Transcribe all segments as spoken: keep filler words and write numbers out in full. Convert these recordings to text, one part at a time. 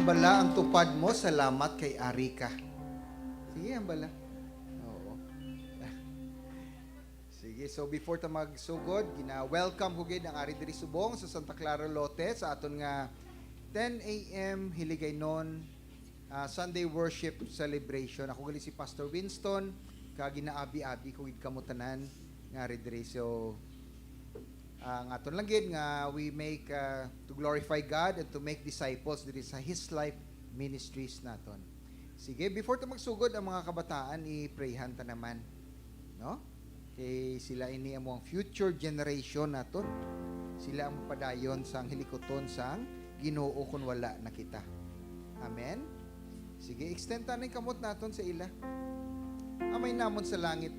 Bala ang tupad mo, salamat kay ari ka. Sige, ang bala. Oo. Sige, so before ta magsugod, gina-welcome ko gid ang ari diri subong sa Santa Clara Lote sa aton nga ten a m Hiligaynon, ah, Sunday Worship Celebration. Ako gali si Pastor Winston, ka ginaabi-abi ko gid kamo tanan nga ari diri. So, ah, ang aton lang gid nga we make, ah, to glorify God and to make disciples diri sa His Life Ministries naton. Sige, before ta magsugod ang mga kabataan, i-prayhan ta naman, no? Kay sila ini amo ang future generation naton. Sila ang mapadayon sang hilikuton sang Ginoo kon wala na kita. Amen? Sige, extend ta ning kamot naton sa ila. Amay namon sa langit,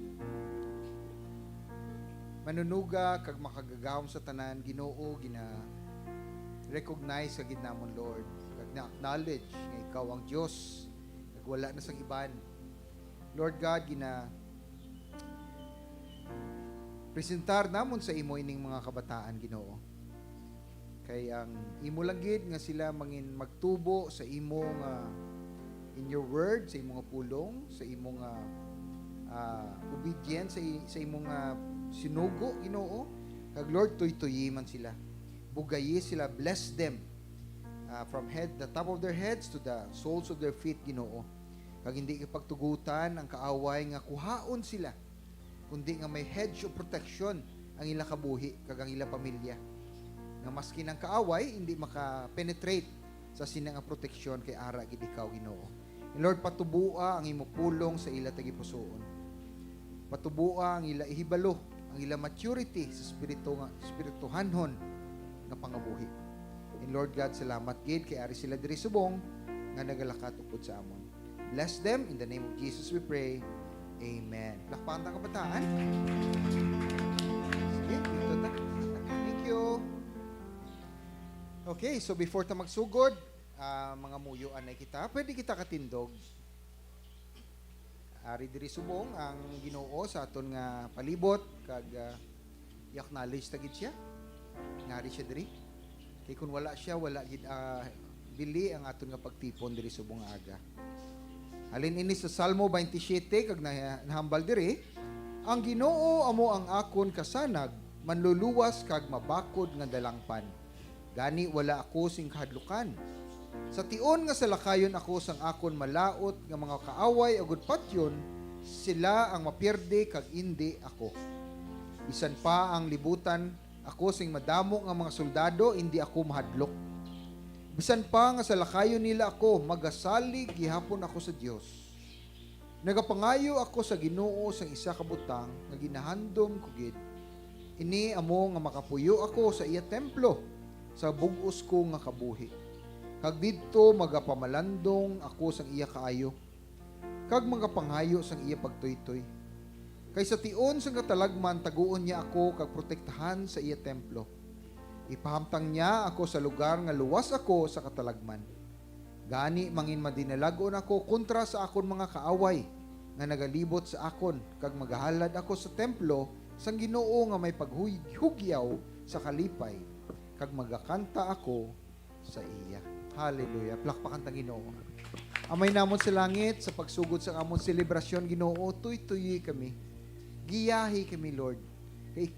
manunuga kag makagagahom sa tanan, Ginoo, gina-recognize ka gid namon, Lord, kag na-acknowledge nga ikaw ang Dios, kag wala na sang iban. Lord God, gina-presentar namon sa imo ining mga kabataan, Ginoo. Kay ang imo lang gid nga sila mangin magtubo sa imo nga, in your word, sa imo nga pulong, sa imo nga, ah, obedience, sa i-, sa imo nga sinugo, Ginoo. Kag Lord, tuytuyi man sila. Bugayi sila, bless them, ah, from head, the top of their heads to the soles of their feet, Ginoo. Kag hindi ka pagtugutan ang kaaway nga kuhaon sila, kundi nga may hedge of protection ang ila kabuhi kag ang ila pamilya, nga maskin ang kaaway hindi maka-penetrate sa sina nga proteksyon, kay ara gid ikaw, Ginoo. And Lord, patuboa ang imo pulong sa ila tagipusoon. Patuboa ang ila ihibalo, ang ila maturity sa spirito nga, spirituhanhon nga pangabuhi. And Lord God, salamat gid kay ari sila diri subong nga nagalakat upod sa amon. Bless them. In the name of Jesus we pray. Amen. Lakpan ta, kabataan. Sige, dito ta. Thank you. Okay, so before ta magsugod, ah, mga muyo, anay kita. Pwede kita katindog. Ari diri subong ang Ginoo sa aton nga palibot, kag, ah, i-acknowledge ta gid siya. Ngari siya diri. Kay kun wala siya, wala gid, ah, bili ang aton nga pagtipon diri subong nga aga. Halin ini sa Salmo twenty-seven, kag na-, nahambal diri, "Ang Ginoo amo ang akon kasanag, manluluwas kag mabakod nga dalangpan. Gani wala ako sing kahadlukan. Sa tion nga salakayon ako sang akon malaut nga mga kaaway agud patyon, sila ang mapierde kag indi ako. Bisan pa ang libutan ako sing madamo nga mga soldado, indi ako mahadlok. Bisan pa nga salakayon nila ako, magasalig gihapon ako sa Dios. Nagapangayo ako sa Ginoo sang isa ka butang nga ginahandom ko gid. Ini amo nga makapuyo ako sa iya templo sa bug-os ko nga kabuhi, kag didto magapamalandong ako sang iya kaayo, kag magapangayo sang iya pagtuytoy. Kay sa tion sang katalagman taguon niya ako kag protektahan sa iya templo. Ipahamtang niya ako sa lugar nga luwas ako sa katalagman. Gani, mangin madinalag-on ako kontra sa akon mga kaaway nga nagalibot sa akon, kag magahalad ako sa templo sang Ginoo nga may paghugyaw sa kalipay, kag magakanta ako sa iya." Hallelujah. Palakpakan ta Ginoo. Amay namon sa langit, sa pagsugod sa amon selebrasyon, Ginoo, tuytuyi kami. Giyahi kami, Lord. Kay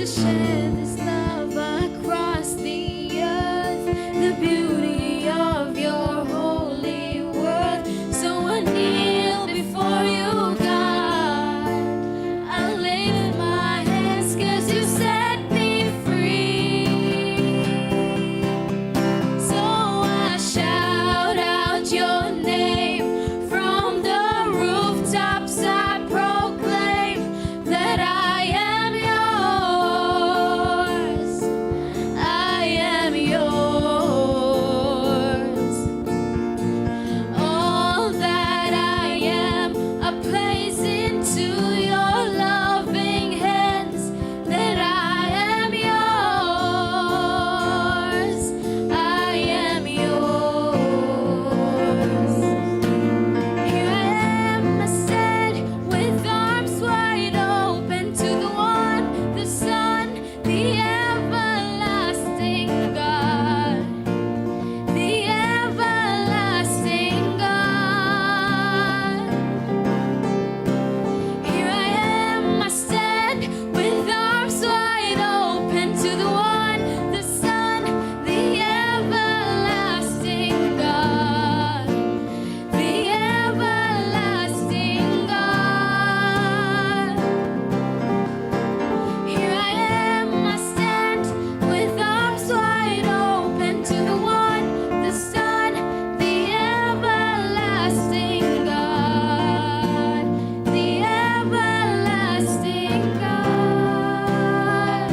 Share this love across the earth, the beauty of your holy word. So I kneel before you, God. I lift my hands 'cause you set me free. So I shout out your name from the rooftops. I proclaim that I am yours. I am yours. All that I am, I place into your loving hands. That I am yours. I am yours. Here I am, I stand with arms wide open to the one, the Son, the everlasting God, the everlasting God. Here I am, I stand with arms wide open to the one, the Son, the everlasting God, the everlasting God. Here I am, I stand with arms wide open to the one, the Son, the everlasting God, the everlasting God.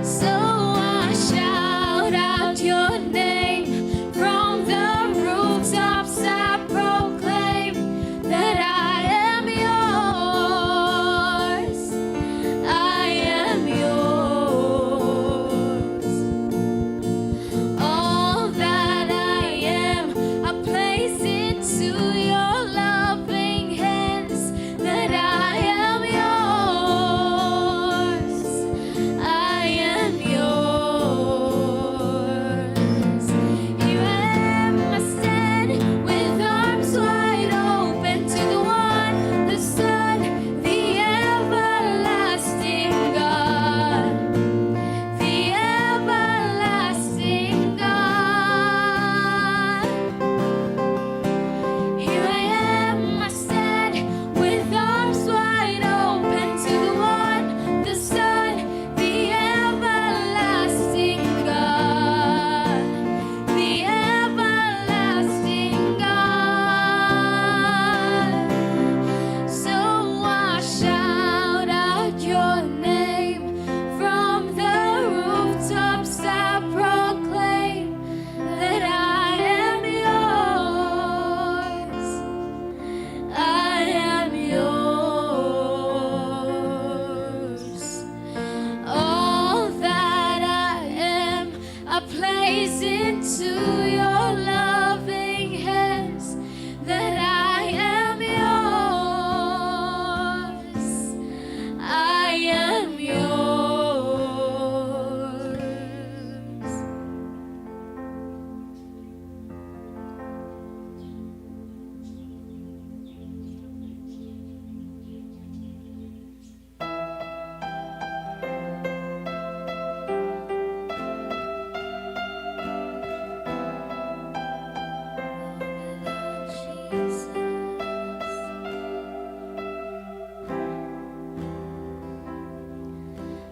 So I shout out your name from the rooftops. I proclaim that I am yours. I am yours. All that I am, I place into your loving hands. That I am yours. I am yours. Here I am, I stand with arms wide open to the one, the Son, the everlasting God, the everlasting God. Here I am, I stand with arms wide open to the one, the Son, the everlasting God, the everlasting God. So I shout out your name from the rooftops. I proclaim that I am yours. I am yours. All that I am, I place into your loving hands. That I am yours. I am yours.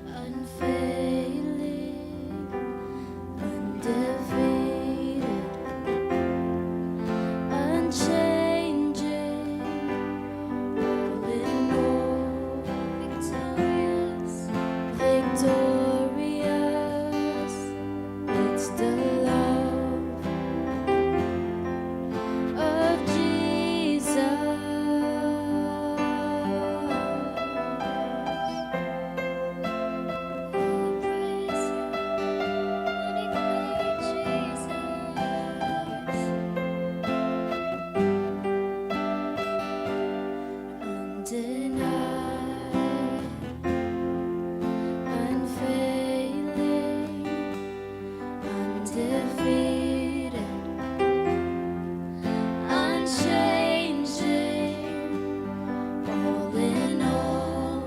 Unfailing, undefeated, unchanging, all in all, victorious, victorious. It's the love of Jesus. Oh, praise you, holy great Jesus. Undenied, unfailing, undefeated, unchanging, all in all,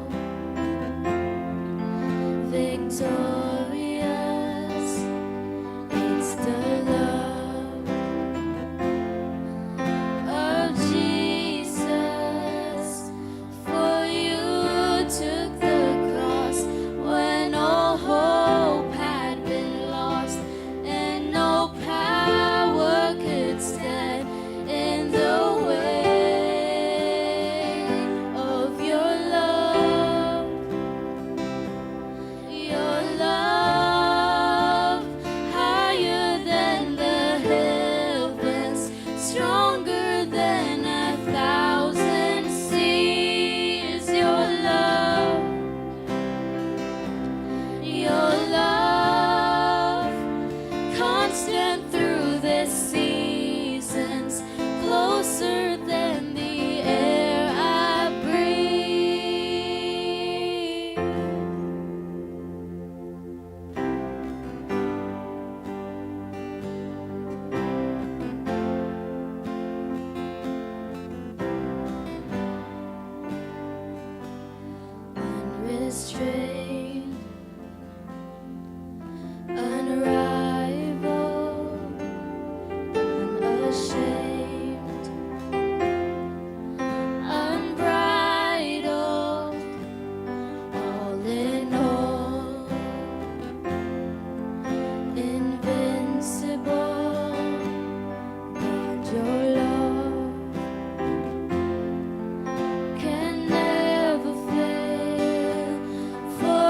Strength, unrivaled, unashamed, unbridled, all in all, invincible. God, your love can never fail, for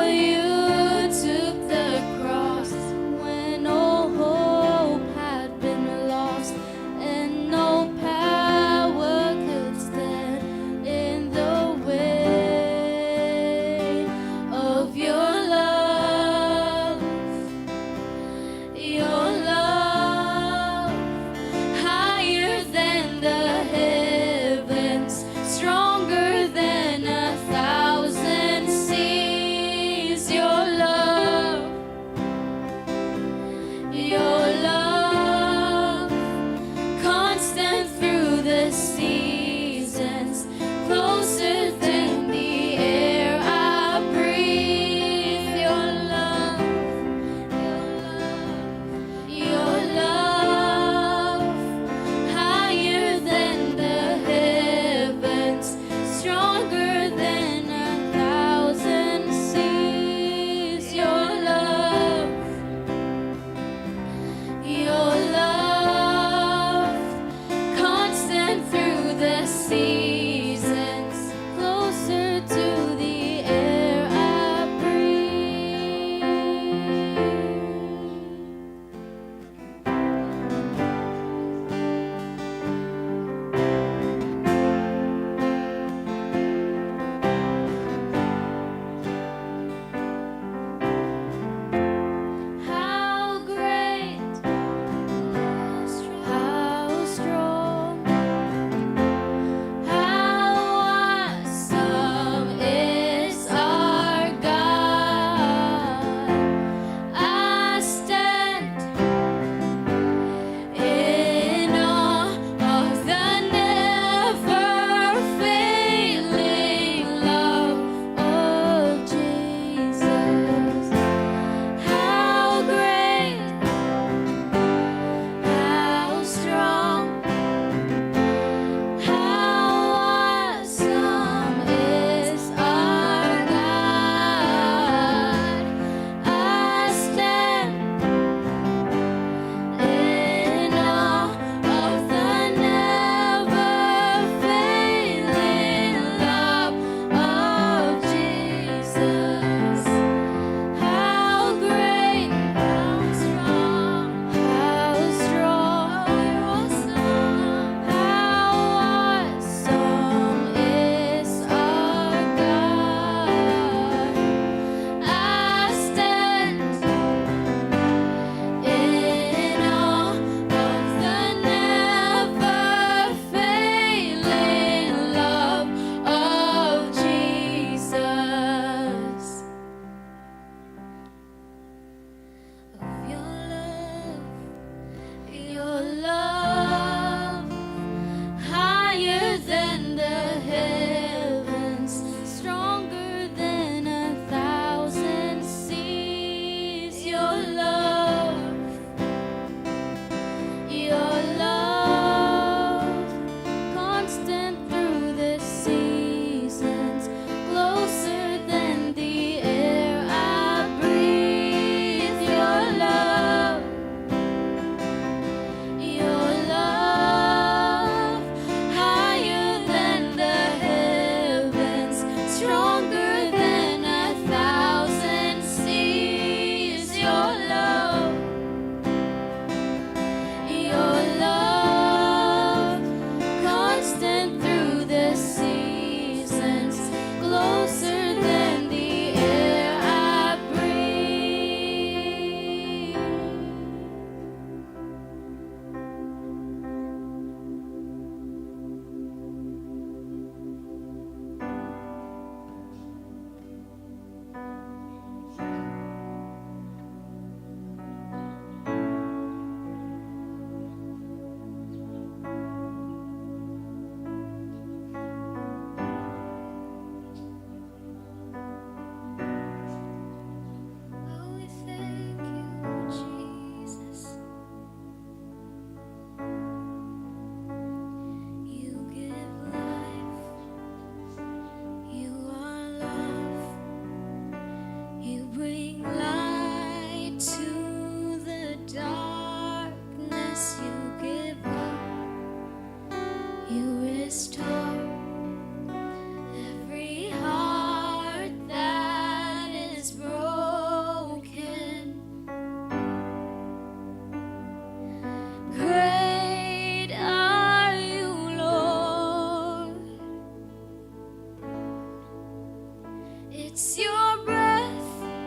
It's your breath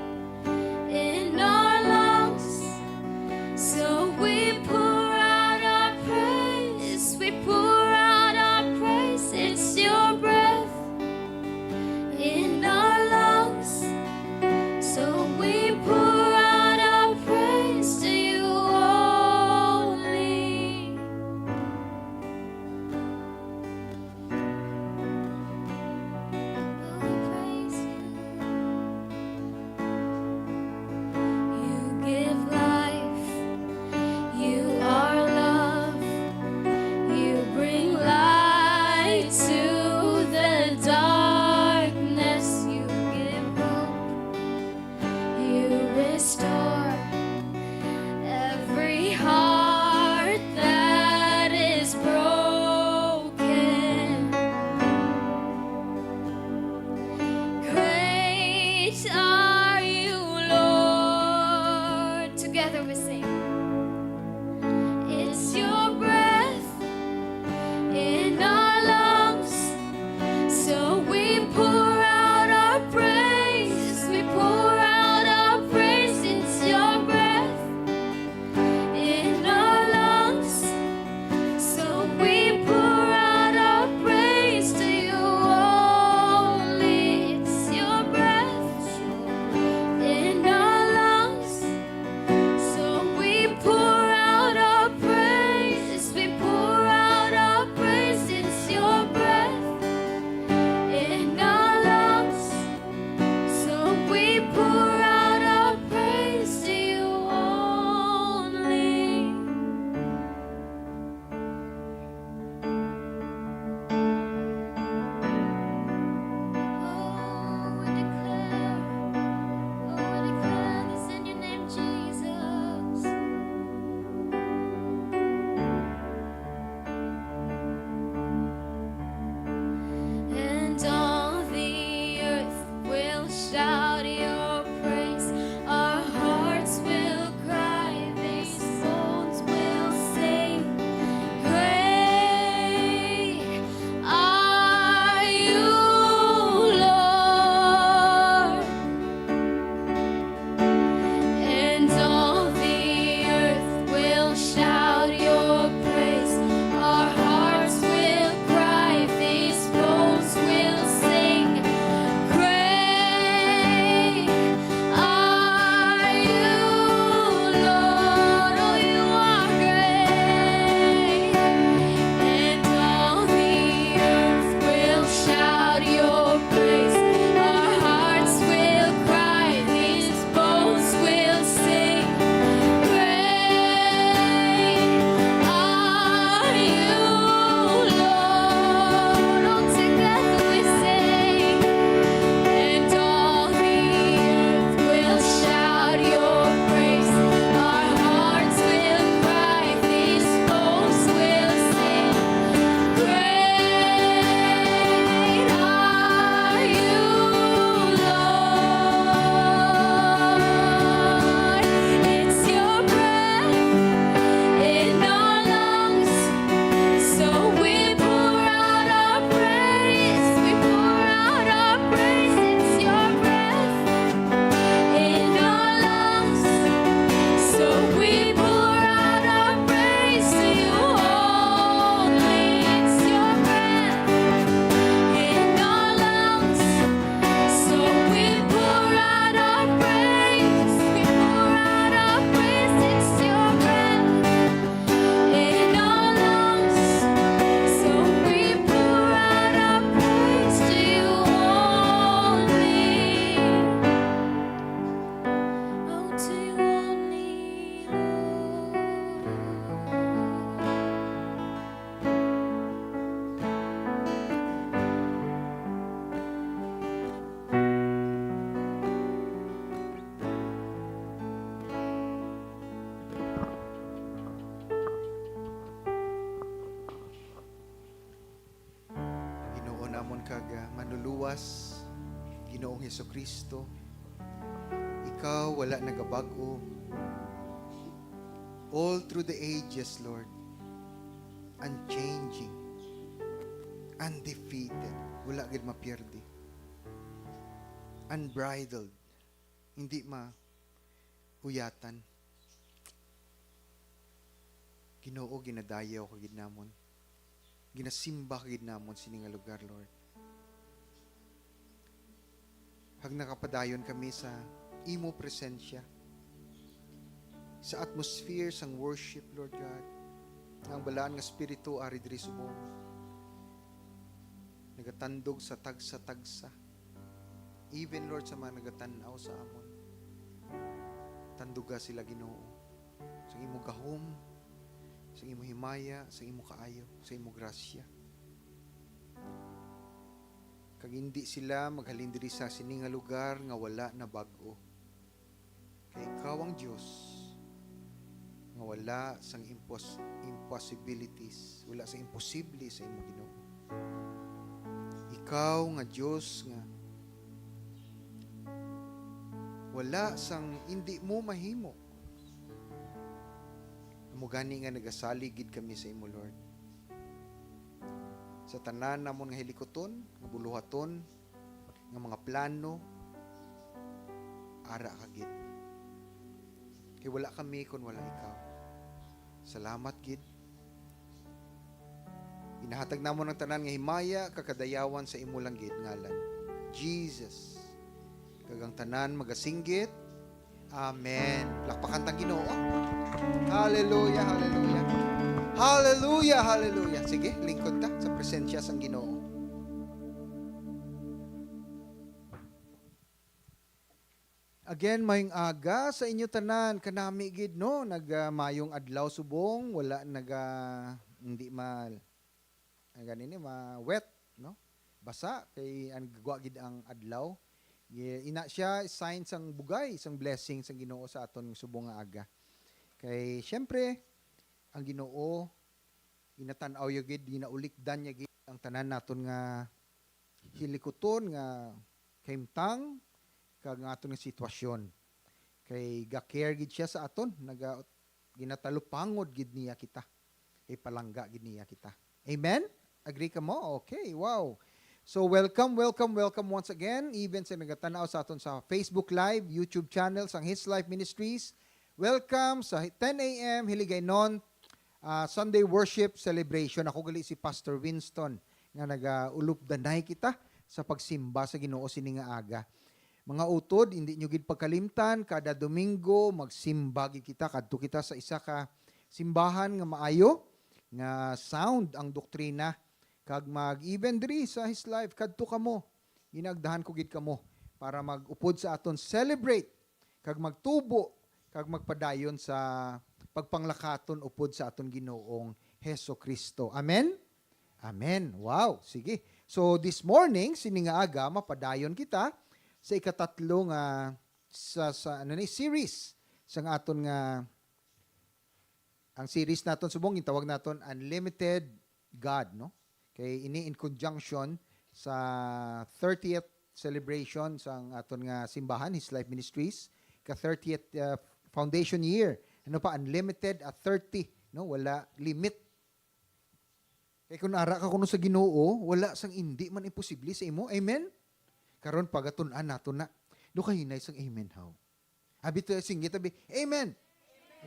in our lungs. So we pour out our praise. We pour out our praise. It's your breath in our lungs. So we pour out our praise to you only. You give life. You are love. You bring light to the darkness. You give hope. You restore every heart that is broken. Great are you, Lord. Together we sing. It's your breath in our lungs. So we pour out our praise. We pour out our praise. It's your breath in our lungs. So we pour out our praise to you only. It's your breath in our lungs. So we pour out our praise. We pour out our praise. It's your breath in our lungs. So we pour out our praise to you only. Oh, we declare, oh, we declare this in your name, Jesus. And all the earth will shout your praise. Our hearts will cry, these bones will sing. Great are you, Lord. And all the earth will shout your praise. Our hearts will cry, these bones will sing. Great are you, Lord. Oh, you are great. And all the earth will shout your praise. Our hearts will cry, these bones will sing. Great are you, Lord. All together we sing. And all the earth will shout your praise. Our hearts will cry, these bones will sing. Great are you, Lord. It's your breath in our lungs. So we pour out our praise. We pour out our praise. It's your breath in our lungs. So we pour out our praise to you only. It's your breath in our lungs. So we pour out our praise. We pour out our praise. It's your breath in our lungs. So we pour out our praise to you only. Oh, to you only, Lord. Ginoo namon kag, ah, Manluluwas, Ginoong Jesu-Cristo, ikaw wala nagabag-o. All through the ages, Lord, unchanging, undefeated, wala gid mapiyerde. unbridled, hindi mauyatan. Ginoo, ginadayaw ka gid namon. Ginasimba ka gid namon sini nga lugar, Lord. Kag nakapadayon kami sa imo presensya, sa atmosphere sang worship, Lord God, nga ang Balaan nga Espiritu ari diri subong nagatandog sa tagsa-tagsa. Even, Lord, sa mga nagatan-aw sa amon, tanduga sila, Ginoo, sa imo gahom, sa imo himaya, sa imo kaayo, sa imo grasya. Kag hindi sila maghalin diri sa sini nga lugar nga wala na bag-o. Kay ikaw ang Dios nga wala sang impos-, impossibilities, wala sang imposible sa imo, Ginoo. Ikaw nga Dios nga wala sang indi mo mahimo. Amo gani nga nagasalig gid kami sa imo, Lord, sa tanan namon nga hilikuton, nga buluhaton, nga mga plano, ara ka gid. Kay wala kami kon wala ikaw. Salamat gid. Ginahatag namon ang tanan nga himaya kag kadayawan sa imo lang gid ngalan, Jesus. Kag ang tanan magasinggit, Amen. Palakpakan tang Ginoo. Hallelujah, hallelujah. Hallelujah, hallelujah. Sige, lingkod ta sa presensya sang Ginoo. Again, maayong aga sa inyo tanan. Kanami gid, no? Nag, ah, maayong adlaw subong, wala naga, hindi ma, ang ganini, ma-wet, no? Basa kay ang gagwa gid ang adlaw. Gi-, ina siya sign sang bugay, sang blessing sang Ginoo sa aton subong nga aga. Kay siyempre, ang Ginoo ginatan-aw ya gid, ginaulikdan niya gid ang tanan naton nga hilikuton nga kahimtang kag nga aton nga sitwasyon. Kay ga-care gid siya sa aton, naga-, ginatalupangod gid niya kita. Kay palangga gid niya kita. Amen? Agree kamo? Okay, wow. So, welcome, welcome, welcome once again. Even sa nagatan-aw sa aton sa Facebook Live, YouTube channel sang His Life Ministries. Welcome sa ten A M Hiligaynon, ah, Sunday Worship Celebration. Ako gali si Pastor Winston nga nagaulupdanay kita sa pagsimba sa Ginoo sini nga aga. Mga utod, hindi nyo gid pagkalimtan, kada Domingo, magsimba gid kita, kadto kita sa isa ka simbahan nga maayo, nga sound ang doktrina, kag mag-even diri sa His Life, kadto kamo. Ginagdahan ko gid kamo para mag-upod sa aton celebrate, kag magtubo, kag magpadayon sa pagpanglakaton upod sa aton Ginoong Hesus-Kristo. Amen? Amen. Wow, sige. So, this morning, sini nga aga, mapadayon kita sa ikatatlo nga, sa, sa, ano ni, series sang aton nga, ang series naton subong, gintawag naton Unlimited God, no? Kay ini in conjunction sa thirtieth celebration sang aton nga simbahan, His Life Ministries, ka thirtieth, uh, foundation year. Ano pa, unlimited at thirty, no? Wala limit. Kay kung ara ka kuno sa Ginoo, wala sang indi man imposible sa imo. Amen? Karon, pagatun-an nato na. Do kahinay sang amen, how? Abi to, singgit, abi, "Amen."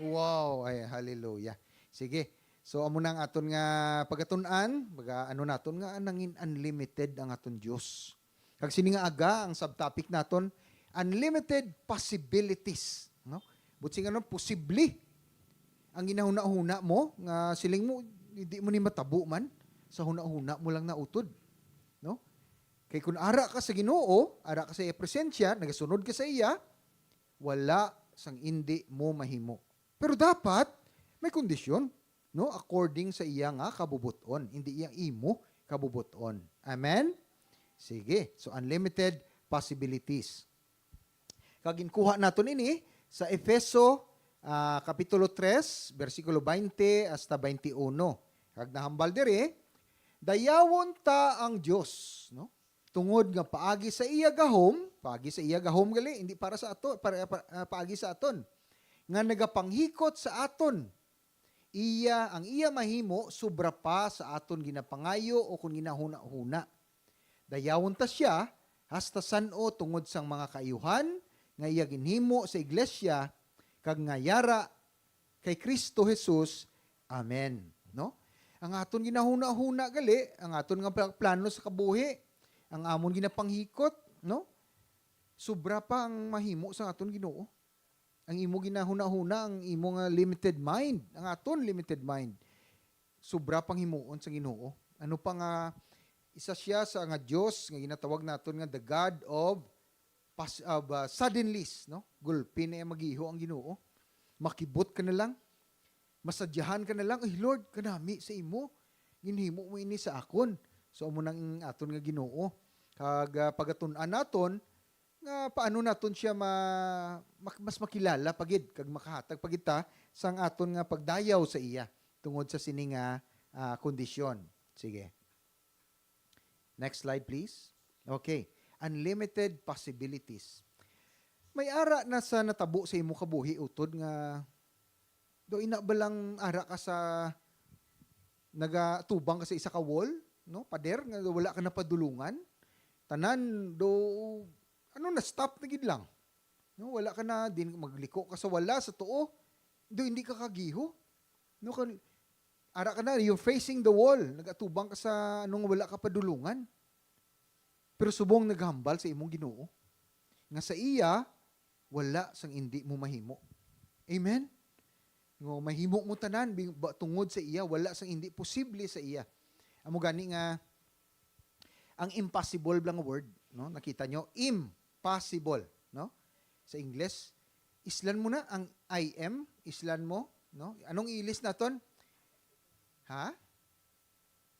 Wow, ay, hallelujah. Sige. So, amo na ang aton nga pagatun-an, baga, ano naton nga nangin unlimited ang aton Dios. Kag sini nga aga, ang subtopic naton, unlimited possibilities, no? But sing ano, posible ang ginahuna-huna mo, nga siling mo, di mo ni matabo man sa huna-huna mo lang nautod, no? Kay kun ara ka sa Ginoo, ara ka sa iya presensya, nagasunod ka sa iya, wala sang indi mo mahimo. Pero dapat may kondisyon, no? According sa iya nga kabubot-on, hindi iya imo kabubot-on. Amen? Sige. So, unlimited possibilities. Kag ginkuha naton ini sa Efeso, ah, Kapitulo tres, bersikulo twenty hasta twenty-one. Kag nahambal diri, "Dayawon ta ang Dios," no? Tungod nga paagi sa iya gahom, paagi sa iya gahom gali, hindi para sa ato, para, para, ah, paagi sa aton, nga nagapanghikot sa aton. Iya, ang iya mahimo sobra pa sa aton ginapangayo o kon ginahuna-huna. Dayawon ta sia, hasta san-o tungod sang mga kaayuhan nga iya ginhimo sa iglesia, kag nga yara kay Cristo Jesus. Amen. No? Ang aton ginahuna-huna gali, ang aton nga pla-, plano sa kabuhi, ang amon ginapanghikot, no? Sobra pa ang mahimo sa aton Ginoo. Ang imo ginahuna-huna, ang imo nga limited mind, ang aton limited mind, sobra pang himuon sa Ginoo. Ano pa nga, isa siya sa nga Dios nga ginatawag naton nga the God of pas-, of, uh, suddenlies, no? Gulpi na iya mag-iho ang Ginoo. Makibot ka na lang. Masadyahan ka na lang, "Ay, Lord, kanami sa imo. Ginhimo mo ini sa akon." So, amo nang aton nga Ginoo. Kag, ah, pagatun-an naton nga paano naton siya ma-, mak-, mas makilala pa gid kag makahatag pa gid ta sang aton nga pagdayaw sa iya tungod sa sini nga, ah, kondisyon. Sige. Next slide, please. Okay. Unlimited possibilities. May ara na sa natabo sa imo kabuhi, utod nga, do ina ba lang ara ka sa nagatubang ka sa isa ka wall, no? Pader nga wala ka napadulungan. Tanan do, ano na, stop na gid lang. No, wala ka na, din magliko ka sa wala, sa tuo. Do hindi ka kagiho. No, kan ara ka na, you're facing the wall. Nagatubang ka sa anong wala ka padulungan. Pero subong naghambal sa imong Ginoo nga sa iya wala sang indi mo mahimo. Amen? Nga mahimo mo tanan bing-, ba, tungod sa iya, wala sang indi posible sa iya. Amo gani nga ang impossible lang nga word, no? Nakita nyo, impossible, no? Sa Ingles, islan mo na ang I am, islan mo, no? Anong ilis naton? Ha?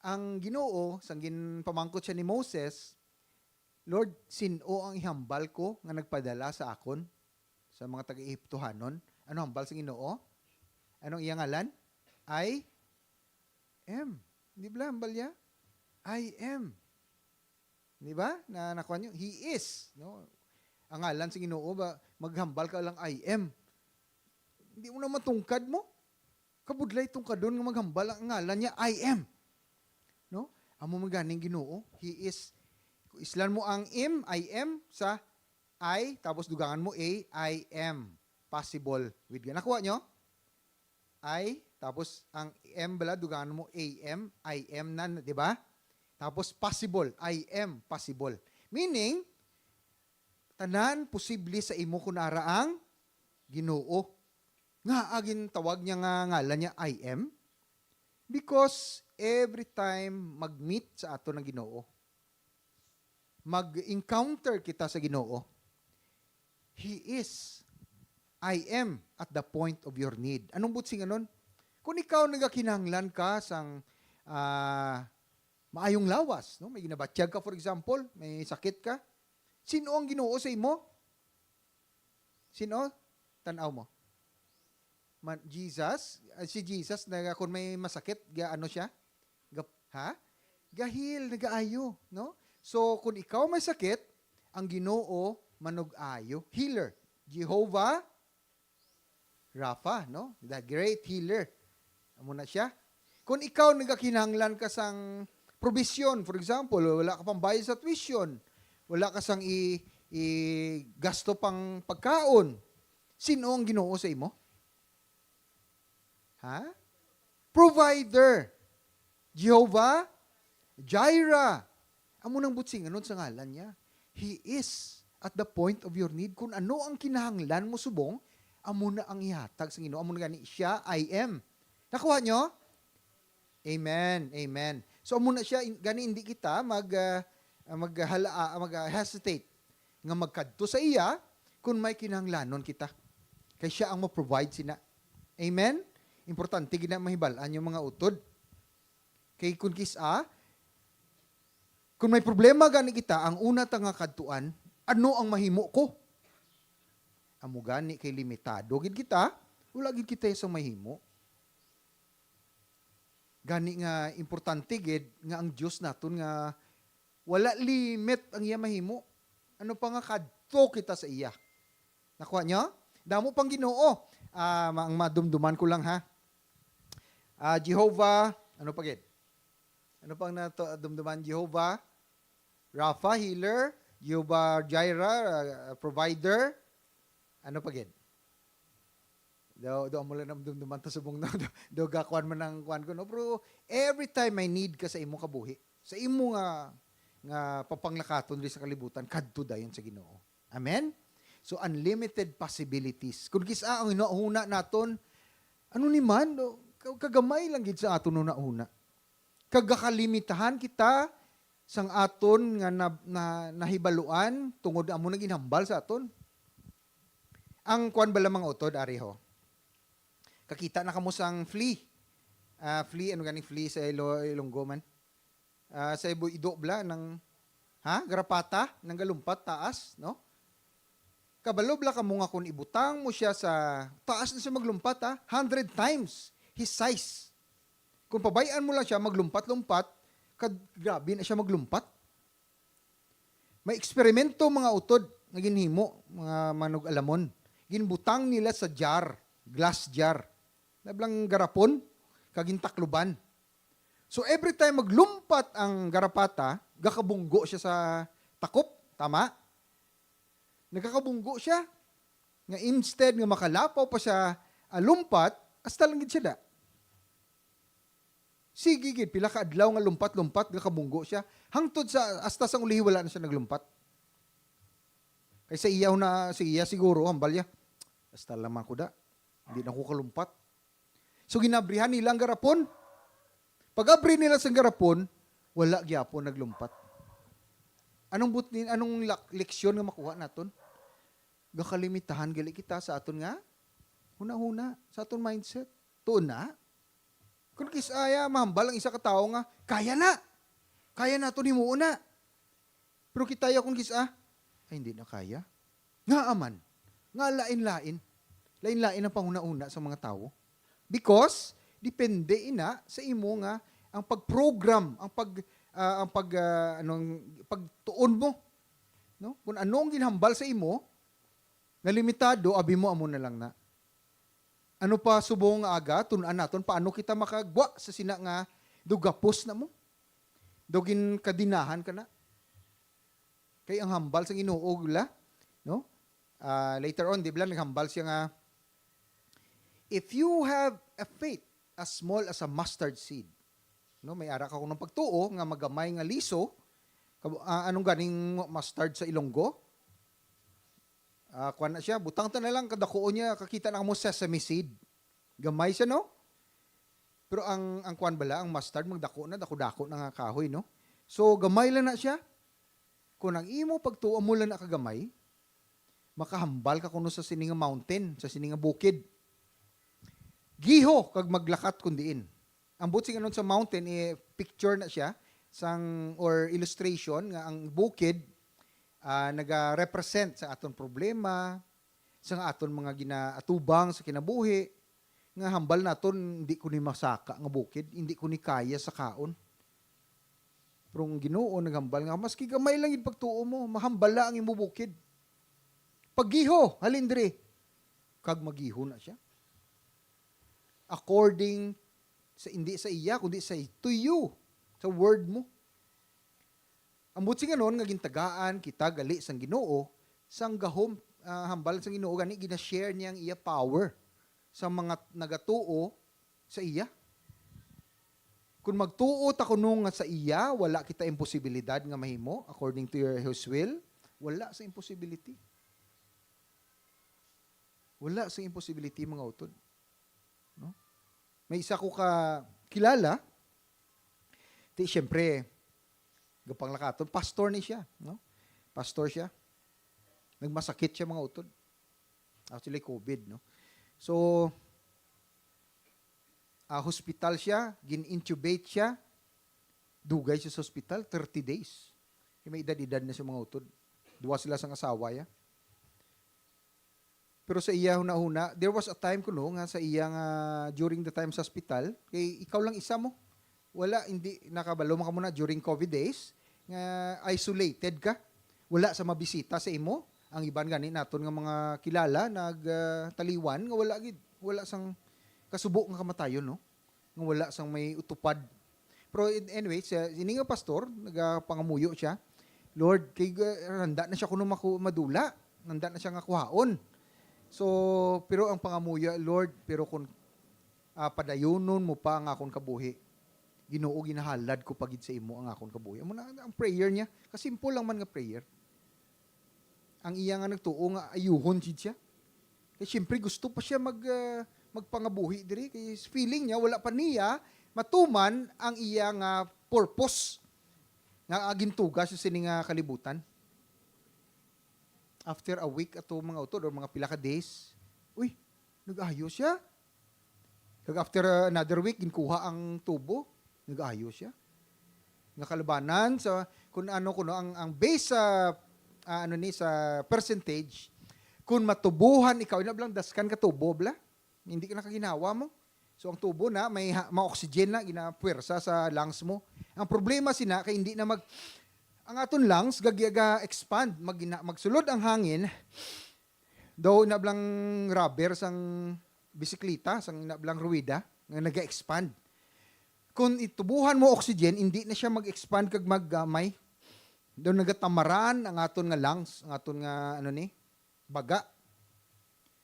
Ang Ginoo, sang ginpamangkot siya ni Moses, "Lord, sin-o ang ihambal ko nga nagpadala sa akon sa mga taga-Ehiptohanon?" Ano hambal sa Ginoo? Anong iya ngalan? I am. Di ba hambal niya? I am. Di ba? Na nakuha niyo? He is. No? Ang ngalan sa Ginoo ba, maghambal ka lang, "I am." Hindi mo na matungkad mo. Kabudlay tungkadon nga maghambal ang ngalan niya, "I am." No? Amo man ganing Ginoo. He is. Islan mo ang im, I am, sa I, tapos dugangan mo A, I am possible with God. Nakuha nyo? I, tapos ang M bala, dugangan mo A M, I am na, di ba? Tapos possible, I am possible. Meaning, tanan posible sa imo kun ara ang Ginoo. Nga agin tawag niya nga ngalan niya I am? Because every time mag-meet sa ato ng Ginoo, mag-encounter kita sa Ginoo, He is, "I am at the point of your need." Anong butsinganon? Kung ikaw nagakinahanglan ka sang, ah, maayong lawas, no? May ginabatyag ka, for example, may sakit ka. Sino ang Ginoo sa imo? Sino? Tan-aw mo. Man, Jesus, ah, si Jesus na kung may masakit, ga-, ano siya? Ga-, ha? Gahil, nagaayo, no? So, kung ikaw may sakit, ang Ginoo manug-ayo, healer. Jehovah Rapha, no? The great healer. Amo na siya. Kung ikaw nagakinahanglan ka sang provision, for example, wala ka pang bayad sa tuition, wala ka sang i, i gasto pang pagkaon, sino ang Ginoo sa imo? Ha? Provider. Jehovah Jireh. Amo nang butsinganon sa ngalan niya. He is at the point of your need. Kung ano ang kinahanglan mo subong, amo na ang ihatag sa Ginoo. Amo na gani siya, "I am." Nakuha nyo? Amen. Amen. So, amo na siya, in-, gani hindi kita mag, ah, maghala-, ah, mag, ah, hesitate nga magkadto sa iya kung may kinahanglanon kita. Kay siya ang mo-provide sina. Amen? Importante gid na mahibal-an yung mga utod. Kay kung kis-a, kung may problema gani kita, ang una ta nga kadtuan, "Ano ang mahimo ko?" Amo gani kay limitado gid kita, wala gid kita sa mahimo. Gani nga importante gid nga ang Dios naton nga wala limit ang iya mahimo. Ano pa nga kadto kita sa iya. Nakuha niyo? Damo pang Ginoo. Ah, ma-, ang madumduman ko lang, ha. Ah, Jehovah, ano pa gid? Ano pang nato dumduman? Jehovah Rapha, healer. Jehovah Jireh, uh, provider. Ano pa gid? Do, do mo lang namdumduman ta subong na do, do ga kuan man ang kuan ko, no? Pero every time may need ka sa imo kabuhi, sa imo nga nga papanglakaton diri sa kalibutan, kadto dayon sa Ginoo. Amen? So, unlimited possibilities. Kung kis-a ang hunahuna naton, ano ni man, no? Ka- kagamay lang gid sa aton hunahuna. Kag gakalimitahan kita sang aton nga na, na, nahibaluan tungod amo na ginhambal sa aton. Ang kuan bala, mga utod, ari ho. Kakita na kamo sang flea. Ah, flea, ano ganing flea sa Ilo-, Ilonggo man? Ah, sa ibo ido bala ng, ha? Garapata, nang galumpat taas, no? Kabalo bala kamo nga kung ibutang mo siya sa taas na siya maglumpat, ha? Hundred times his size. Kung pabay-an mo lang siya maglumpat-lumpat, kad grabe na siya maglumpat. May eksperimento, mga utod, nga ginhimo, mga manug-alamon. Ginbutang nila sa jar, glass jar. Nablang garapon, kag gintakluban. So, every time maglumpat ang garapata, gakabunggo siya sa takop. Tama? Nagakabunggo siya. Nga instead nga makalapaw pa siya, ah, lumpat, hasta lang gid siya da. Sige gid, pila ka adlaw nga lumpat-lumpat, gakabunggo siya. Hangtod sa, hasta sang ulihi, wala na siya naglumpat. Kay sa iya na, sa iya siguro, hambal niya, "Hasta lang man ko da. Hindi na ko kalumpat." So, ginabrihan nila ang garapon. Pag-abri nila sa garapon, wala gyapon naglumpat. Anong but-, anong lak-, leksyon nga makuha naton? Gakalimitahan gali kita sa aton nga hunahuna, sa aton mindset. Tuon na. Kung kis-a ya, mahambal ang isa ka tawo nga, "Kaya na. Kaya naton himuon na." Pero kita ya kung kis-a, "Ay, hindi na kaya." Ngaa man? Nga lain-lain. Lain-lain ang panghunahuna sa mga tawo. Because, depende ina sa imo nga, ang pag-program, ang pag, ah, ang pag, ah, anong, pagtuon mo. No? Kung ano ang ginhambal sa imo, nga limitado, abi mo, amo na lang na. Ano pa subong nga aga, tun-an naton, paano kita makagwa sa sina nga daw gapos na mo? Daw ginkadinahan ka na? Kay ang hambal sa Ginoo, la, no? Ah, later on, di ba, naghambal siya nga, "If you have a faith as small as a mustard seed," no, may ara ka kuno pagtuo nga magamay nga liso, kab-, ah, anong ganing mustard sa Ilonggo? Ah, kuwan na siya, butang ta na lang, kadakuon niya, kakita na mo sesame seed. Gamay siya, no? Pero ang, ang kuwan bala, ang mustard, magdako na, dako-dako na nga kahoy, no? So, gamay lang na siya. Kung ang imo pagtuo mo lang na kagamay, makahambal ka kuno sa sini nga mountain, sa sini nga bukid. Giho kag maglakat kun diin. Ang buot silingon sa mountain, eh, picture na siya sang, or illustration nga ang bukid, ah, naga-represent sa aton problema, sa nga aton mga ginaatubang sa kinabuhi, nga hambal naton, "Hindi ko ni masaka nga bukid, hindi ko ni kaya sakaon." Pero ang Ginoo naghambal nga, "Maski gamay lang gid pagtuo mo, mahambala ang imo bukid. Paggiho, halin diri." Kag magiho na siya. According sa, hindi sa iya, kundi sa, to you, sa word mo. Ang buot silingon nga gintagaan kita gali sang Ginoo, sang gahom, ah, hambal sang Ginoo, gani gina-share niya ang iya power sa mga nagatuo sa iya. Kung magtuo ta kuno nga sa iya, wala kita imposibilidad nga mahimo, according to your, his will, wala sa impossibility. Wala sa impossibility, mga utod. No? May isa ko ka kilala, ti, siyempre, gapanglakaton, pastor ni siya, no? Pastor siya. Nagmasakit siya, mga utod. Actually, covid, no? So, ah, hospital siya, gin-intubate siya, dugay siya sa hospital, thirty days. Kay may edad-edad na siya, mga utod. Duwa sila sang asawa ya. Pero sa iya hunahuna, there was a time kuno nga sa iya nga, during the time sa hospital, kay ikaw lang isa mo. Wala, hindi nakabalo man kamo na during covid days, nga isolated ka. Wala sa mabisita sa imo. Ang iban gani naton nga mga kilala, nag, ah, taliwan, nga wala gid, wala sang kasubo nga kamatayon, no? Nga wala sang may utupad. Pero in-, anyway, sa, ini nga pastor, nagapangamuyo siya. Lord, kay, uh, handa na siya kuno maku-, madula. Handa na siya nga kuhaon. So, pero ang pangamuyo, Lord, pero kung, ah, padayunon mo pa ang akon kabuhi, Ginoo, ginahalad ko pa gid sa imo ang akon kabuhi. Amo na ang prayer niya. Kasimple lang man nga prayer. Ang iya nga nagtuo nga ayuhon gid siya. Kay siyempre gusto pa siya mag, ah, magpangabuhi diri. Kay feeling niya, wala pa niya matuman ang iya nga purpose nga gintuga sa sini nga kalibutan. After a week ato, mga utod, or mga pila ka days, uy, nag-ayo siya. Kag after, uh, another week, ginkuha ang tubo, nag-ayo siya. Nga kalabanan sa, kung ano, kung ang, ang base sa, ah, ano ni, sa percentage, kung matubuhan ikaw, ina blang daskan ka tubo, bla? Hindi ka nakaginawa mo. So, ang tubo na, may ha-, ma-oxygen na, ginapuwersa sa lungs mo. Ang problema sina, kay hindi na mag, ang aton lungs, gag-, ga-expand, mag-, magsulod ang hangin, daw ina blang rubber sang bisikleta, sang ina blang ruweda, nga naga-expand. Kung itubuhan mo oxygen, hindi na siya mag-expand kag maggamay. Daw nagatamaran ang aton nga lungs, ang aton nga, ano ni, baga.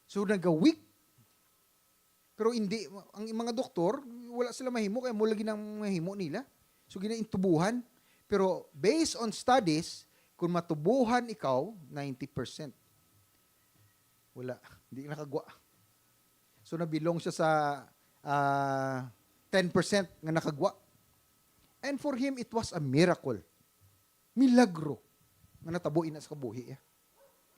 So, naga-weak. Pero hindi, ang mga doktor, wala sila mahimo, kaya mo lagi nang mahimo nila. So, ginaintubuhan. Pero based on studies, kung matubuhan ikaw, ninety percent. Wala, hindi nakagwa. So, nabilong siya sa, ah, ten percent nga nakagwa. And for him, it was a miracle. Milagro nga natabo ina sa kabuhi, eh.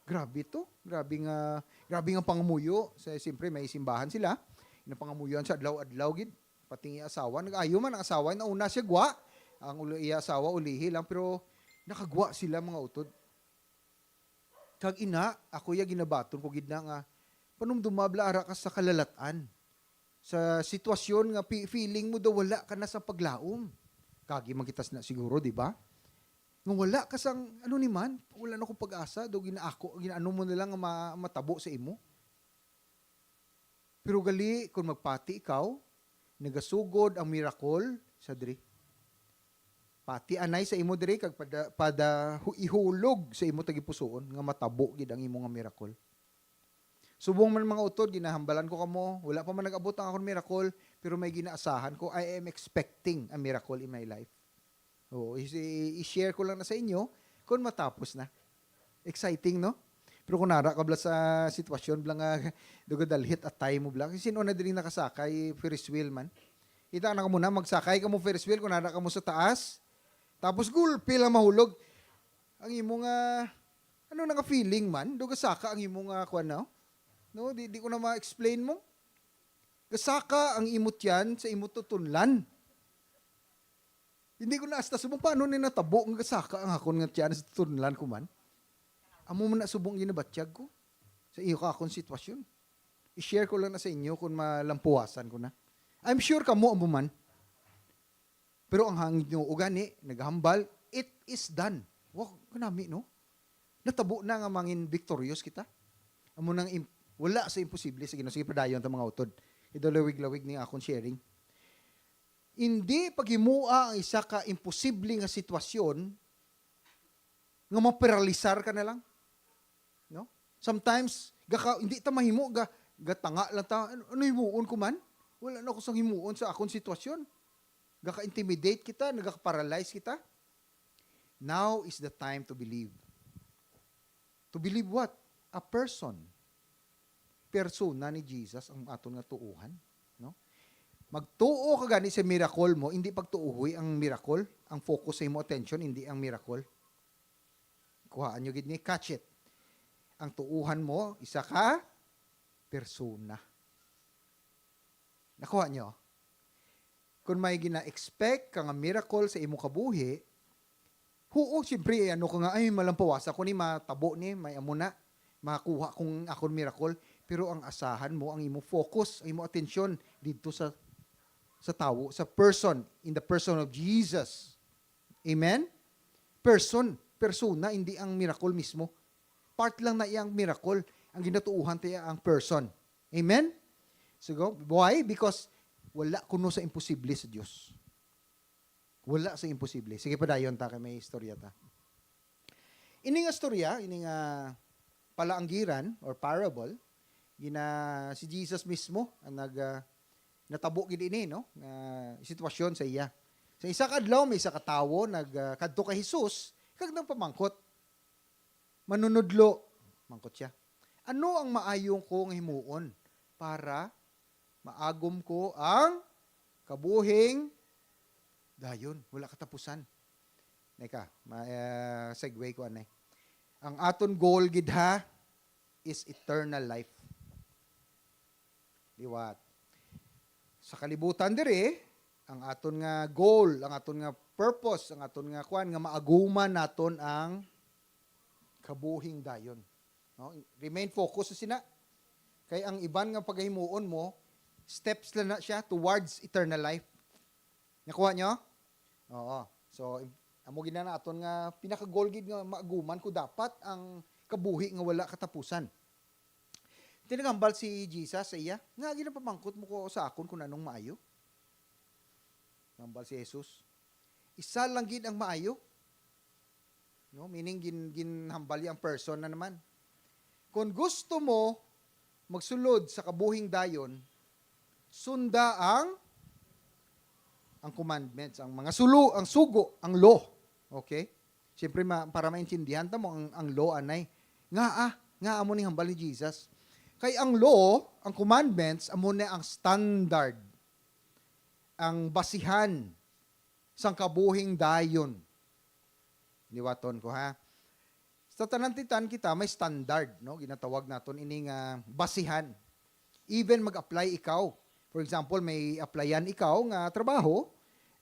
Grabe to. Grabe nga, grabe nga pangamuyo. Sa, siyempre, may simbahan sila. Ginapangamuyoan siya adlaw-adlaw gid. Pati ang iya asawa. Nag-ayo man ang asawa. Nauna siya gwa. Ang uli, iya asawa, ulihi lang. Pero nakagwa sila, mga utod. Kag ina, ako ya ginabaton ko gid na nga, panumduma bala ara ka sa kalalat-an. Sa sitwasyon nga pi-, feeling mo daw wala ka na sa paglaom. Kagi man kita sina siguro, di ba? Nga wala ka sang, ano ni man, wala na ko pag-asa, daw ginaako, ginaano mo na lang nga ma-, matabo sa imo. Pero gali, kung magpati ikaw, nagasugod ang miracle sa diri. Pati anay sa imo diri, kag pada, pada hu-, ihulog sa imo tagipusoon nga matabo gid ang imo nga miracle. Subong man, mga utod, ginahambalan ko kamo, wala pa man nag-abot ang akon miracle, pero may ginaasahan ko, I am expecting a miracle in my life. Oo, i-, i-share ko lang na sa inyo kung matapos na. Exciting, no? Pero kung nara ka bala sa sitwasyon bala nga dugadalhit atay mo bala, sino na diri nakasakay Ferris wheel man? Kita na kamo na, magsakay kamo Ferris wheel kung nara kamo sa taas. Tapos gulpi lang mahulog. Ang imo nga, ano na nga feeling man, do gasaka ang imo nga kuan na, no? Di, di ko na ma-explain mo. Gasaka ang imo tiyan sa imo tutunlan. Hindi ko na hasta subong paano ni natabo nga gasaka ang akon nga tiyan sa tutunlan ko man. Amo man na subong ginabatyag ko sa iyo ka akon sitwasyon. I-share ko lang na sa inyo kung malampuwasan ko na. I'm sure kamo amo man. Pero ang hang-, Ginoo gani, naghambal, "It is done." Wa, kanami, no? Natabo na nga mangin victorious kita. Amo nang im-, wala sa imposible sa Ginoo. Sige, padayon ta, mga utod. Idalawig-lawig ni akon sharing. Hindi paghimua ang isa ka imposible nga sitwasyon nga maparalisar ka na lang. No? Sometimes, gaka-, hindi ta mahimo, ga-, gatanga lang ta, "Ano, ano himuon ko man? Wala na ako sang himuon sa akon sitwasyon." Gaka-intimidate kita, nagaka-paralyze kita. Now is the time to believe. To believe what? A person. Persona ni Jesus ang aton nga tuohan, no? Magtuo ka gani sa miracle mo, hindi pagtuohi ang miracle. Ang focus sa imo attention, hindi ang miracle. Kuhaan nyo gid ni, catch it. Ang tuohan mo, isa ka persona. Nakuha nyo? Kung may gina-expect ka nga miracle sa imo kabuhi, huo, siyempre, ano ka nga, "Ay, malampawasa ko ni, matabo ni, may amo na, makuha kong akon miracle." Pero ang asahan mo, ang imo focus, ang imo atensyon didto sa, sa tawo, sa person, in the person of Jesus. Amen? Person, persona, hindi ang miracle mismo. Part lang na iya ang miracle. Ang ginatuohan ta iya ang person. Amen? So, go. Why? Because wala kuno sa imposible sa Dios. Wala sa imposible. Sige, padayon ta kay may istorya ta. Ini nga storya, ini nga palaanggiran or parable, gina si Jesus mismo ang nag ah, natabo gid ini, no, nga sitwasyon sa iya. Sa isa ka adlaw, may isa ka tawo nag ah, kadto kay Jesus kag nagpamangkot, "Manunodlo," mangkot siya, "ano ang maayo ko nga himuon para maagom ko ang kabuhing dayon, wala katapusan?" Neka, ma, ah, segue ko anay. Ang aton goal gid ha is eternal life. Liwat. Sa kalibutan diri, ang aton nga goal, ang aton nga purpose, ang aton nga kuan nga maaguman naton ang kabuhing dayon. No? Remain focus sa sina. Kay ang iban nga pagahimuon mo, steps lang na siya towards eternal life. Nakuha nyo? Oo. So, im- amo gid na aton nga pinaka-goal gid nga maaguman ko dapat ang kabuhi nga wala katapusan. Tinagambal si Jesus sa iya, "Nga ginapamangkot mo ko sa akon kung anong maayo?" Nambal si Jesus, "Isa lang gid ang maayo." No, meaning gin ginhambal niya ang person na naman. "Kung gusto mo magsulod sa kabuhing dayon, sunda ang ang commandments, ang mga sulo, ang sugo, ang law." Okay? Siyempre, ma, para maintindihan ta mo ang, ang law anay. Nga ah, nga amo ning hambal ni Jesus. Kay ang law, ang commandments, amo na ang standard, ang basihan sang kabuhing dayon. Liwaton ko ha. Sa tanan-tanan kita may standard, no? Ginatawag naton ini nga basihan. Even mag-apply ikaw. For example, may applyan ikaw nga trabaho,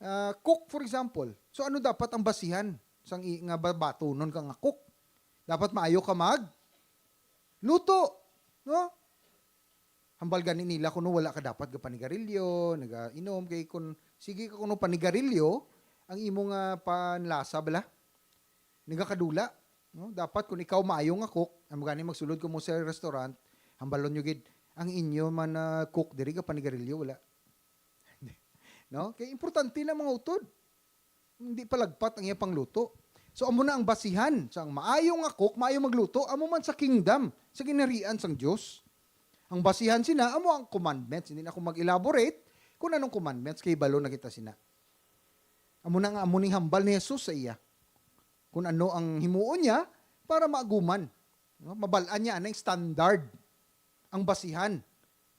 ah, cook for example. So ano dapat ang basihan sang i- nga ba- batunon ka nga cook? Dapat maayo ka mag luto, no? Hambal gani nila kuno wala ka dapat gapanigarilyo, nagainom, kay kun sige ka kuno panigarilyo, ang imo nga panlasa bala nagakadula, no? Dapat kun ikaw maayo nga cook, amo gani magsulod ko mo sa restaurant, hambalon nyo gid, "Ang inyo man na cook diri gapanigarilyo, wala." No? Kay importante na mga utod. Hindi palagpat ang iyang pangluto. So, amo na ang basihan sa ang maayo nga cook, maayo magluto, amo man sa kingdom, sa ginharian sang Dios. Ang basihan sina, amo ang commandments. Hindi na ako mag-elaborate kung anong commandments, kay balo na kita sina. Amo na nga, amo ning hambal ni Jesus sa iya. Kung ano ang himuon niya para maaguman. No? Mabal-an niya anay standard, ang basihan,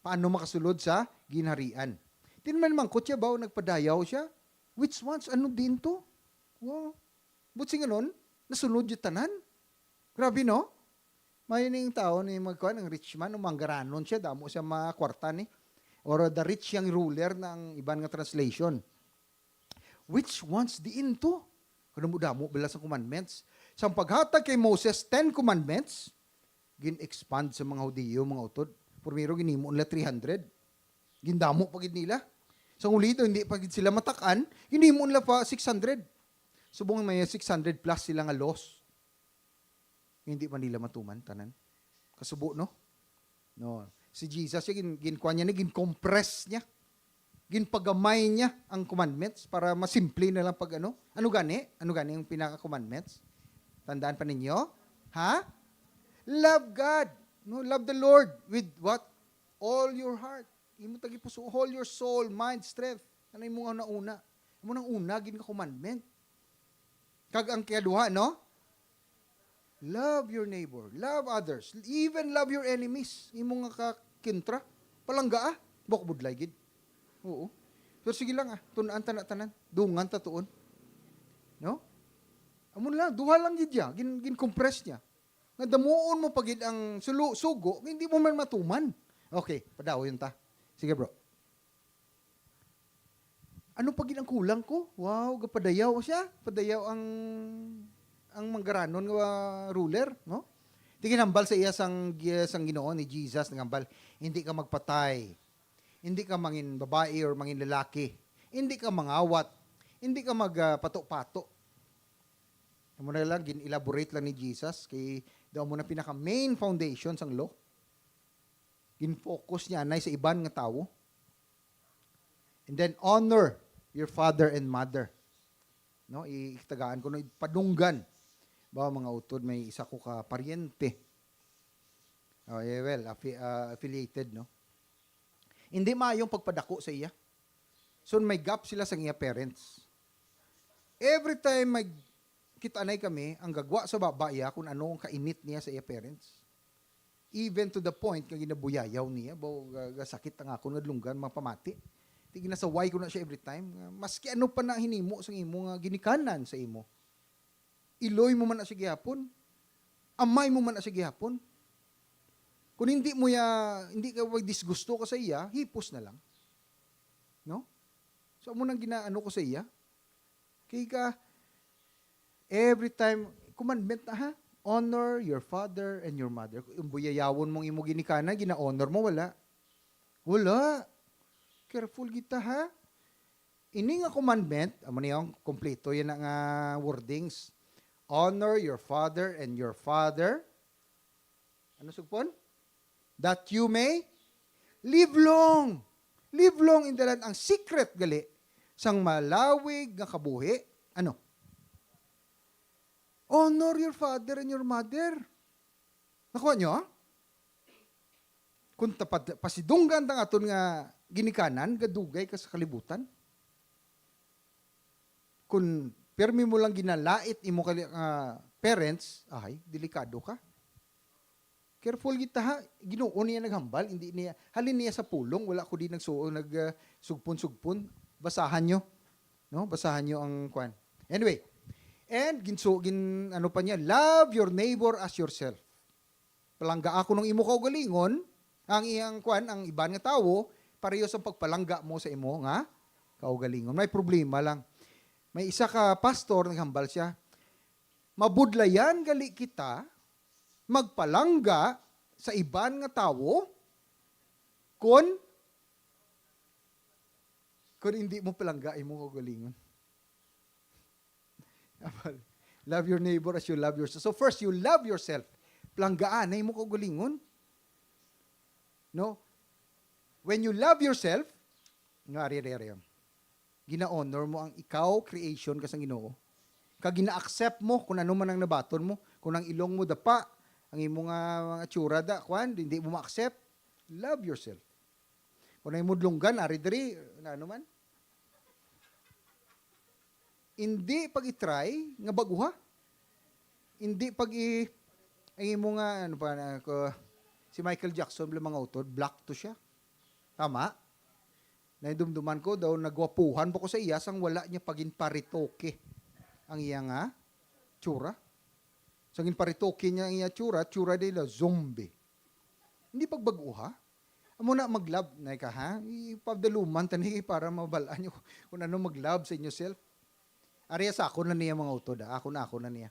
paano makasulod sa ginharian. Tinman mangkot siya ba o nagpadayaw siya? Which ones? Ano din to? Wow. But sing anon, nasunod yung tanan. Grabe, no? May ning tao ni magkuan, ang rich man, o manggaranon siya, damo siya mga kwarta ni. Or the rich young ruler na ang iban nga translation. Which ones diin to? Kadamo-damo bala sa commandments. Sang paghatag kay Moses, ten commandments, gin-expand sa mga Hudiyo, mga utod. Primero, ginhimo nila three hundred. Gindamo pa gid nila. Sang uli daw, hindi pa gid sila matak-an, ginhimo nila pa six hundred. Subong may six hundred plus sila nga laws. Hindi man nila matuman tanan. Kasubo, no? No. Si Jesus, siya gin, ginkuha niya na, gin-compress niya. Ginpagamay niya ang commandments para masimple na lang pag ano. Ano gani? Ano gani ang pinaka-commandments? Tandaan pa ninyo? Ha? Love God. No, love the Lord with what? All your heart. Imo tagipuso, all your soul, mind, strength. Ano imo nga nauna? Amo nang una gid nga commandment. Kag ang ikaduha, no? Love your neighbor, love others, even love your enemies. Imo nga kakintra, palanggaa, bukbudlay gid. Oo. Pero sige lang ah, tun-an ta na tanan. Dungan ta tuon. No? Amo lang, duha lang gid ya, gin, gin-compress niya. Nga damuon mo pa gid ang sulo, sugo, hindi mo man matuman. Okay, padayon ta. Sige, bro. Ano pa gid ang kulang ko? Wow, gapadayaw siya. Padayaw ang ang manggaranon nga ruler, no? Di ginhambal sa iya sang sang Ginoo ni Jesus, nagambal, "Hindi ka magpatay. Hindi ka mangin babae or mangin lalaki. Hindi ka mangawat. Hindi ka mag ah, pato-pato." Amo na lang, gin-elaborate lang ni Jesus kay daw mo na pinaka main foundation sang law. Gin-focus niya anay sa iban nga tawo. And then honor your father and mother. No, i- itagaan ko no padunggan. Ba, mga utod, may isa ko ka paryente. Oh, yeah, well, affi- ah, affiliated, no? Hindi maayong pagpadako sa iya. So, may gap sila sa iya parents. Every time may kita anay kami, ang gagwa sa baba iya kung ano ang kainit niya sa iya parents. Even to the point nga ginabuyayaw niya, ba, ga- gasakit ang akon nga dulunggan, mapamati. Ti ginasaway ko na siya every time. Nga, maski ano pa na hinimo sa imo nga ginikanan sa imo. Iloy mo man na siya gihapon. Amay mo man na siya gihapon. Kung hindi mo ya, hindi ka disgusto ka sa iya, hipos na lang. No? So, amo nang ginaano ko sa iya. Kay ka, every time, commandment na ha, honor your father and your mother. Kung buyayawon mong imo ginikanan, gina-honor mo, wala. Wala. Careful kita ha. Ini nga commandment, amo ni yung kompleto yan nga wordings. Honor your father and your father. Ano sugpon? That you may live long. Live long in the land. Ang secret gali sang malawig nga kabuhi. Ano? Honor your father and your mother. Nakuha nyo? Kung tapad, pasidunggan tang aton nga ginikanan, gadugay ka sa kalibutan. Kung permi mo lang ginalait imo kali nga parents, ay, delikado ka. Careful kita ha. Ginoo niya naghambal, hindi niya, halin niya sa pulong, wala ko di nagsuo, nag, ah, sugpon-sugpon. Basahan nyo. No? Basahan nyo ang kwan. Anyway, and ginsu, gin, ano pa niya, love your neighbor as yourself. Palangga ako ng imo kaugalingon, ang iyang kwan, ang iban nga tawo, pareho sa pagpalangga mo sa imo nga kaugalingon. May problema lang. May isa ka pastor, naghambal siya, mabudlayan gali kita magpalangga sa iban nga tawo kon kon hindi mo palangga imo kaugalingon. Love your neighbor as you love yourself. So first, you love yourself. Palanggaan na imo kaugalingon. No? When you love yourself, nga ari, ari, ari, gina-honor mo ang ikaw, creation ka sang Ginoo. Kag gina-accept mo kung ano man ang nabaton mo, kung ang ilong mo dapa, ang imo nga mga tsura da, kwan, hindi mo ma-accept, love yourself. Kung ang imo dulunggan, ari diri, na ano man. Hindi pag i-try nga baguha. Hindi pag i, ang imo nga, ano pa, na, ko, si Michael Jackson, mga utod, black to siya. Tama? Naidumduman ko daw, nagwapuhan pa ko sa iya, sang wala niya pagin paritoke ang iya nga tsura. Sang ginparitoke niya ang iya tsura, tsura nila zombie. Hindi pagbaguha. Amo na mag-love na ka, ha? Ipadaluman ta ni para mabal-an niyo kung ano mag-love sa inyo self. Ari sa ako na niya, mga utod, ah. Ako na, ako na niya.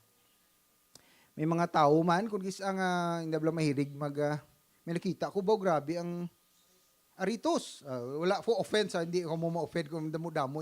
May mga tao man, kung kis-, ang, ah, hindi lang mahilig mag, ah, may nakita ko ba, grabe ang aritos. Ah, wala po offense, ah, hindi ako mo ma-offend kung damo-damo